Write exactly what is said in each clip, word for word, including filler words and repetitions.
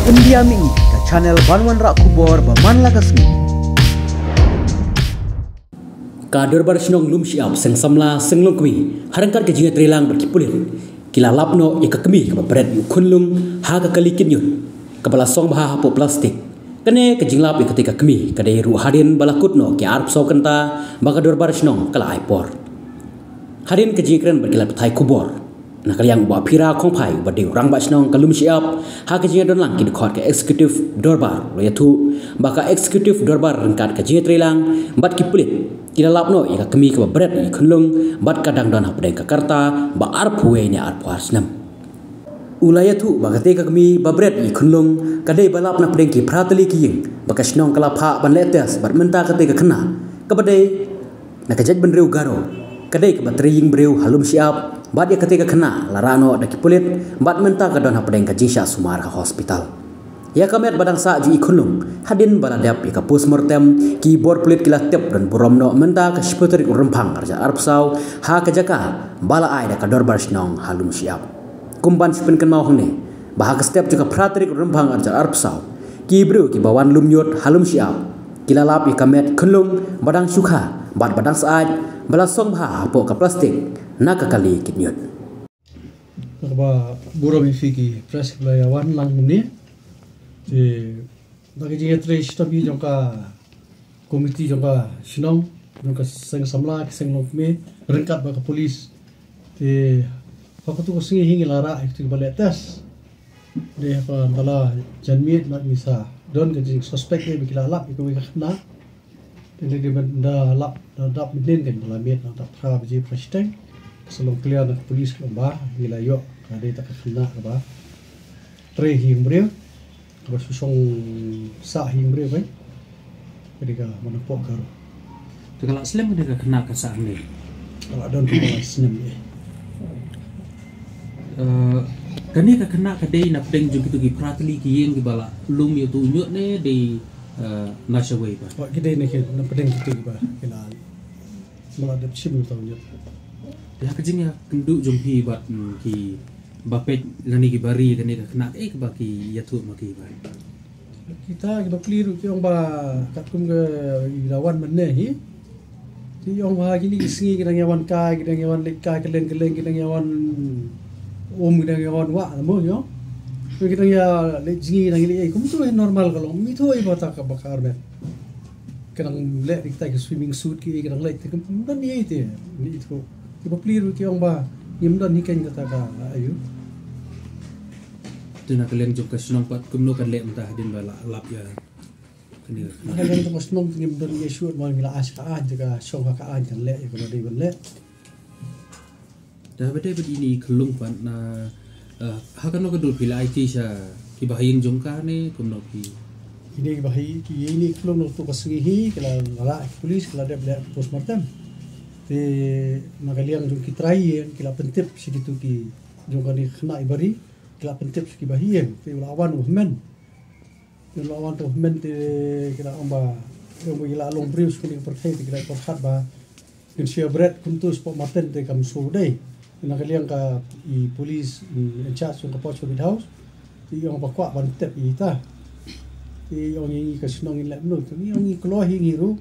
India Mini, ka channel ban wanrah khubor ba man la ka sngi. Ka Dorbar Shnong Lumshyiap, Seng Samla, Seng Longkmie, ha ryngkat ka jingïatreilang bad ki pulit, ki la lap noh ïa ka kmie kaba bret ïa u khunlung ha ka kali kit ñiut, kaba la song bha hapoh plastik. Kane ka jinglap ïa katei ka kmie ka dei ruh hadien ba la kut noh ki arphew saw kynta ba ka Dorbar Shnong ka la ai por. Hadien ka jingkren bad ki lad pathai khubor, na ka liang u Bah Phira Khongphai uba dei u Rangbah Shnong ka Lumshyiap, ha ka jingïadonlang ki dkhot ka Executive Dorbar, u la ïathuh ba ka Executive Dorbar ryngkat ka jingïatreilang bad ki pulit, ki la lap noh ïa ka kmie kaba bret ïa u khunlung bad ka dang don hapdeng ka karta ba arphew wei ne arphew ar snem. U la ïathuh ba katei ka kmie ba bret ïa u khunlung ka dei ba lap na pdeng ki phra tylli ki ïing, ba ka shnong ka la phah ban leh test bad mynta katei ka khynnah kaba dei na ka jaitbynriew Garo ka dei kaba trei ïing briew ha Lumshyiap, bad ïa katei ka khynnah la rah noh da ki pulit bad mynta ka don hapdeng ka jingshah sumar ha hospital. Ïa ka met ba dang sah jong u khunlung, hadien ba la dep ïa ka postmortem, ki bor pulit ki la tip don burom noh mynta ka shiphew tarik u Rymphang arhajar arphew saw, ha ka jaka ba la ai da ka Dorbar Shnong ha Lumshyiap. Kum ban sa pynkynmaw hangne ba ha ka step jong ka phra tarik u Rymphang arhajar arphew saw, ki briew kiba wan lum ñiut ha Lumshyiap ki la lap ïa ka met khunlung ba dang shu kha bad ba dang syaid, ba la song bha hapoh ka plastik na ka kali kit ñiut. Kaba burom ïa phi ki press ba la ïa wan lang kumne. Te da ka jingïatrei shitom hi jong ka komiti jong ka shnong, jong ka Seng Samla, ka Seng Longkmie, ryngkat bad ka pulit. Te ha katu ka sngi hi ngi la rah ïa katu ba leh test. Te ha ka mynta la janmiet ngi sa don ka jingsuspect ba ki la lap ïa kawei ka khynnah. Te lei dei ban da lap, da dap mynnin kan da la miet na da phra baje phra shiteng. Sa long clear na ka pulit ka long ba ngi la ïoh ka dei ta ka khynnah kaba trei ha ïing briew, kaba shu shong sah ha ïing briew, ka dei ka mano pok ka ruh. Te ka la slem ka dei ka khynnah ka sah hangne? Ka la don ka la slem eh. Eh, kane ka khynnah ka dei na pdeng jong kitu ki phra tylli ki ïing kiba la lum ïa utu u ñiut ne dei, eh, na shawei pat? Wat ki dei na ki, na pdeng kitu kiba ki la, ba la dep shim utu u ñiut. Ïa ka jingïakynduh jong phi bad, mm, kiba peit lane kiba ri kane ka khynnah, eh, kiba ki ïathuh ma ki ba. Kita kiba pli ruh ki ong ba katkum ka i la wan mynne hi. Ki ong ba kine ki sngi ki dang ïa wan kai, ki dang ïa wan leit kai kylleng kylleng, ki dang ïa wan um, ki dang ïa wan wah, mo, ïa. Ki dang ïa leit jngi, dang ïa leit ei, kumtu hi normal ka long. Mi thu ei ba ta ka ba ka armet. Ka dang leh dik ta ki swimming suit ki, ka dang leh te, ka dang ïa te, ni thu. Kiba pli ruh ki ong ba ngim don hi kein kata ka ayu. Te na ka liang jong ka shnong pat kumno kan leh mynta hadien ba la lap ïa kane ka. Na ka liang jong ka shnong ngim don ïa shuh, ma ngi la ask ka aiñ, te ka shong ha ka aiñ kan leh ïa kaba dei ban leh. Da ba dei ba dei ine i khyllung pat na, eh, ha kano ka dur phi la aiti sha kiba ha ïing jong ka ne kumno phi? Ine kiba ha ïing, ki ine i khyllung na tu ka sngi hi ki la rah ki pulit, ki la dep leh postmortem. Te na ka liang jong ki trai ïing ki la pyntip sha kitu ki jong kane ka khynnah i ba ri, ki la pyntip sha kiba ha ïing, te u la wan u hynmen. Te u la wan u hynmen te ki la ong ba, ki ong ba ki la long briew sha kane ka pyrthei, te ki la pyrkhat ba kin shu ïa bret kumtu shapoh maten te kam shu dei. Na ka liang ka i police, mm, in charge jong ka Post Covid House, te i ong ba kwah ban tip ïa ita. Te i ong ïa ngi ka shnong ngin leh kumno, te ngi ong ngi kloi hi ngi ruh.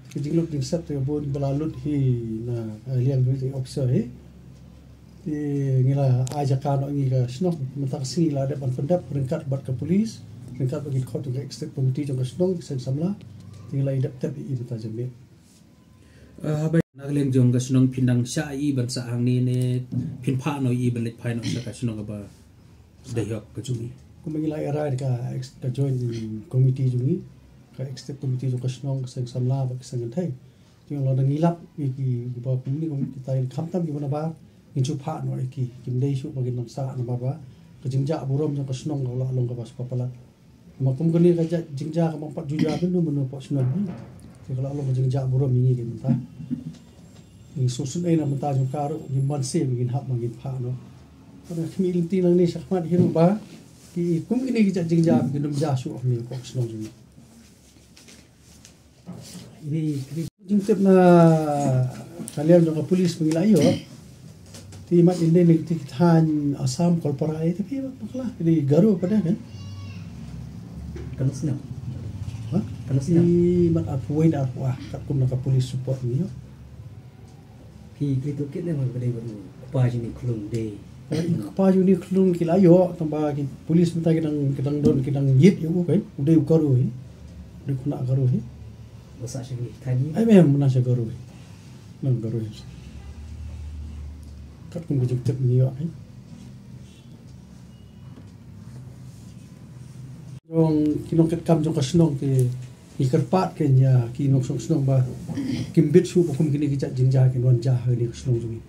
Ka jinglut jingsep te bun ba la lut hi na, eh, liang hi te officer hi. Te ngi la ai jaka noh ngi ka shnong, mynta ka sngi la dep ban pyndep ryngkat bad ka police, ryngkat bad ki dkhot jong ka executive committee jong ka shnong, Seng Samla. Te ngi la ïa dep tep ïa i mynta janmiet. Ah, haba na ka liang jong ka shnong phin dang shah ïa i ban sah hangne ne phin phah noh ïa i ban leit phai noh sha ka shnong kaba dei hok ka jong i? Kumba ngi la ïa rai ka ex-, ka joint committee jong ngi, ka executive committee jong ka shnong, ka Seng Samla bad ka Seng Kynthei. Te ong lada ngi lap ïa ki ba kumne kum kita ïa khamtam kiba nabar, ngin shu phah noh ïa ki, kim dei shuh ba kin nang sah namar ba ka jingjah burom jong ka shnong ka la long kaba shu palat. Ma kum kane ka jait jingjah ka mang pat ju jia mynno mynno pok shnong. Te ka la long ka jingjah burom ïa ngi ki mynta. Ngi sngewsynei na bynta jong ka ruh, ngim banse ba ngin hap ba ngin phah noh. Ka khmih lynti nangne shakhmat hi ruh ba ki kum kine ki jait jingjah ba kin ym jia shuh hangne pok shnong jong ngi. Ini, ini jingtip na ka liang jong ka police ba ngi la ïoh. Te mat inde ne ki thaiñ Assam, Kolpara, eh, te phi bakla, ini Garo pat de kan. Katno snem? Ha? Katno snem? Ki mat arphew wei ne arphew ar, katkum na ka police report ngi ïoh. Phi kri tohkit ne em ba dei ba u kpa jong une u khlung dei? Kpa jong une u khlung ki la ïoh, tang ba ki police mynta ki dang, ki dang don, ki dang ïit ïa u, kai u dei u Garo hi. U dei u khynnah Garo hi. Ba sah sha ngi thaiñ? Ai, em, nang sha Garo hi. Nang Garo hi. Katkum ka jingtip ngi ïoh, kai. Jong ki nongtrei kam jong ka shnong ki, ngi kyrpad kein ïa ki nongshong shnong ba kim bit shuh ba kum kine ki jait jingjia kin wan jia ha kane ka shnong jong ngi.